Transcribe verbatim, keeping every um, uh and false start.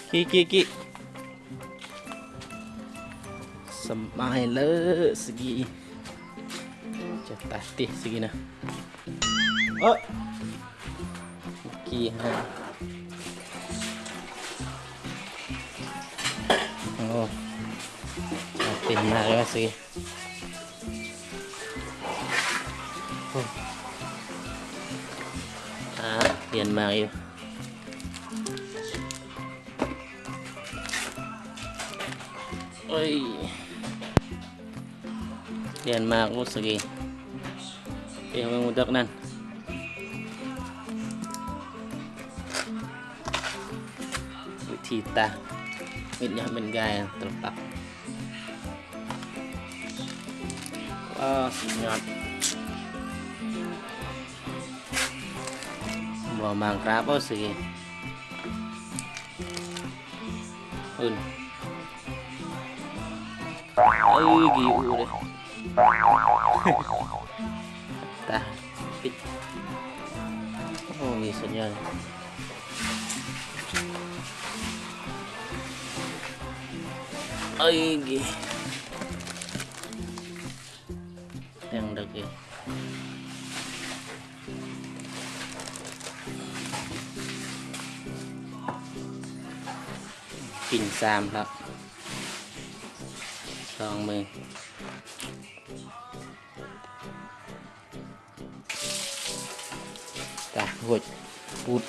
Ki, ki, ki. Semai le segi. Cepat ti segi na. Oh. Ki, ha. Oh. Mati na ya segi. Oh. Ah, yan mayo. Oi. Yan mayo segi. Eh, mangudak nan. Withita. Mit nya men gaya terletak. Oh, sinyot. Buah mangkrak apa segi? Un. Ai, giu deh. Tah. Pit. Oh, bisa jalan. Ai, gi. Yang dagi. Pin sam lah. Song mi. Tah, hut. Put.